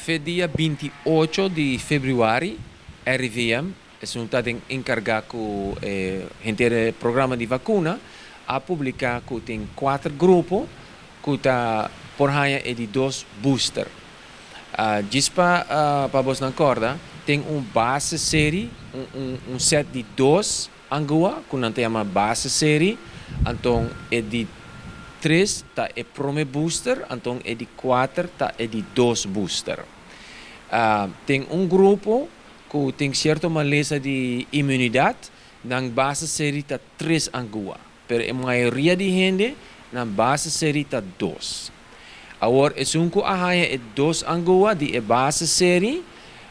Fe dia 28 di februari, RIVM, esun ta enkargá ku henter programa di vakuna, a publiká ku tin kuater grupo ku ta por haña e di dos booster. Djis pa boso kòrda, tin un base serie, un set di dos angua, ku nan ta yama base serie, anto e di tres ta e promé booster, anto e di kuater ta e di dos booster. Tin un grupo ku tin sierto malesa di inmunidat, nan base serie ta tres angua, pero e mayoria di hende, nan base serie ta dos. Awor, esun ku a haña e dos angua di e base serie,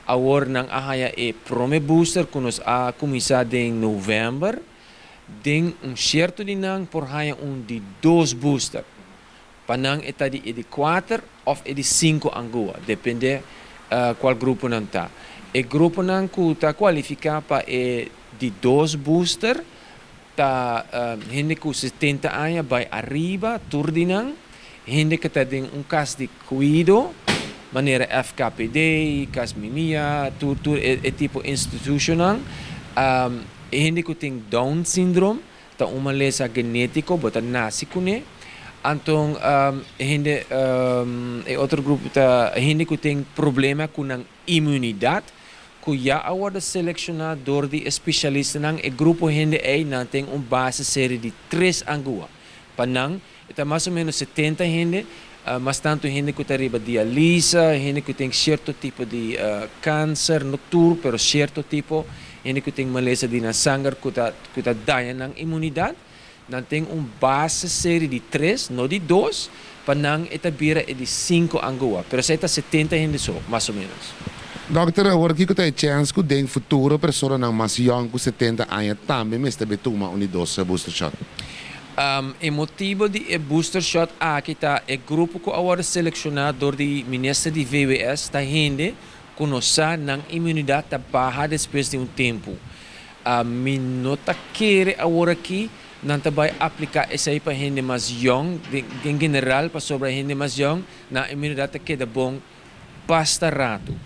awor nan a haña e promé booster ku nos a kuminsá den novèmber, den un sierto di nan por haña un di dos booster. Pa nan e ta di e di kuater òf e di sinku angua, dependé kua grupo nan ta. E grupo nan ku ta kualifiká pa e di dos booster, ta hende ku 70 aña bai ariba, tur di nan, hende ku ta den un kas di kuido, manera FKPD, Kas Mimia, tur e tipo institushonal, hende ku tin Down syndrome, ta un malesa genétiko, bo ta nase kuné. Anto, hende, e otro grupo ta hende ku tin problema ku inmunidat, ku ya a wòrdu selekshoná dor di espesialistanan, e grupo hende ei nan tin un base serie di tres angua. Pa nan, ta mas o ménos 70 hende, mas tantu hende ku ta riba dialyse, hende ku tin sierto tipo di kanser, no tur, pero sierto tipo, hende ku tin malesa di na sanger ku ta daña nan inmunidat, nan tin un base serie di tres, no di dos, pa nan e ta bira e di sinku angua, pero esei ta 70 hende so, mas o ménos. Dòkter, awor kiko ta e chèns ku den futuro personanan mas yòn ku 70 aña tambe mester tuma un di dos booster shot? E motibu di e booster shot aki ta e grupo ku a wòrdu selekshoná dor di minister di VWS ta hende ku nos sa nan inmunidat ta baha despues di un tempu. Mi no ta kere awor aki nan ta bai apliká esei pa hende mas yòn, en general, pasobra hende mas yòn, nan inmunidat ta keda bon basta ratu.